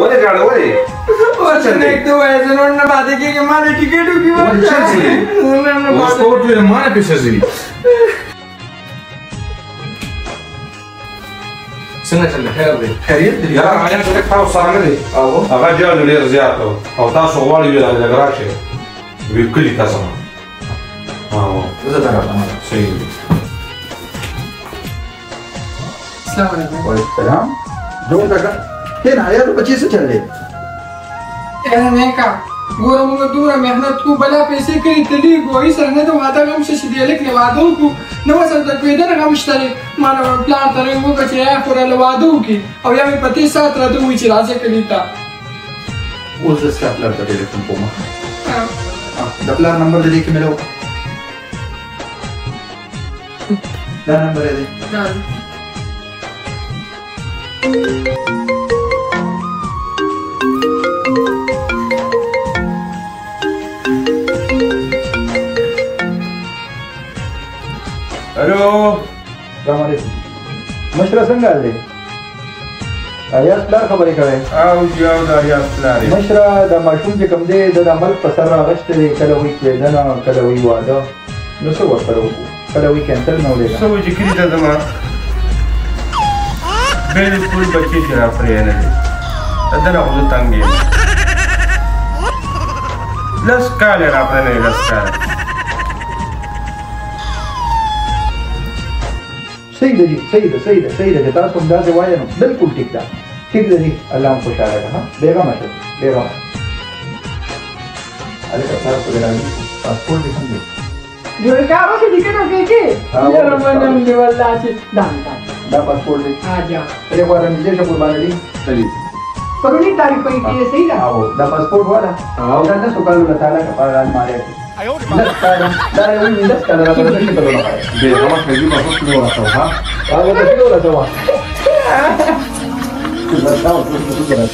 ولې ژاړې ولې؟ څه نیک ته وایه زه نور نه پاتې کېږم ما له ټیکټ وکړي. ولې چل څه دي؟ اوس پورت وي ما نه پیسې ځي. څنګه چل دی؟ خیر دی؟ خیریت دی. یاره هغه څه تاسو سره نه دی، هغه جال ډېر زیات او تاسو غواړئ وی لږ راشئ وی کلي ته زما. زه ته راځم. صحیح دی. السلام علیکم. وعلیکم السلام. جوړ ده کښېنه. یار بچې څه چل دی؟ نیکه ګوره موږ دومره محنت کوو، بلا پیسې کلي ته لېږو، هغوی سره نه د واده غم شته چې د هلک له واده وکړو، نه ورسره د کوېدنې غم شته دی. ما له پلار ته رنګ وکړه چې یا خو راله واده وکړي او یا مې په دې ساعت راته ووایي چې راځه کلي ته. اوس زه ستا پلار ته ټلیفون کوم. د پلار نمبر د دې کې میلاو، دا نمبر یې دی. الو السلام علیکم مشره، څنګه حال دی؟ اریاز پلار خبرې کوي؟ او جی او د اریاز پلار. مشره د ماشوم چې کوم دی د ملک په سر راغشتی دی، کله وایي کوېدنه کله وایي واده، نو څه ورسره وکړو؟ کله وایي کینسل نه ولېږه. څه وایي چې کلي ته ځم بالکل بچی چې راپرې نه دی، د ده نه خو زه تنګ یم. 10 کاله راپرې نه دی، 10 کاله. صحیح ده جی، صحیح ده، صحیح ده، صحیح ده. چې تاسو همداسې وایئ نو بالکل ټیک ده، ټیک ده جی. الله مو خوشحاله کړه. ها بېغمه شه، بېغمه. هلکه پلار خو دې راځي، پاسپورټ دې هم دی. جوړ کا اوس ټیکټ وکړې کې؟ یاره منم دې والله چې دا دا پاسپورټ دی. ها جا دې خوا رانږدې شه قربان علي. صحیح پرونی تاریخ پکې کې صحیح ده. او دا پاسپورټ والا او دا 10 کالو له تعالی که په المارۍ کې 10 کاله، دا یو 10 کاله راته نشي کولای. بېغمه شه جی، بس اوس مې ورسوه. ها هغه ته څه ورسوه؟ بس.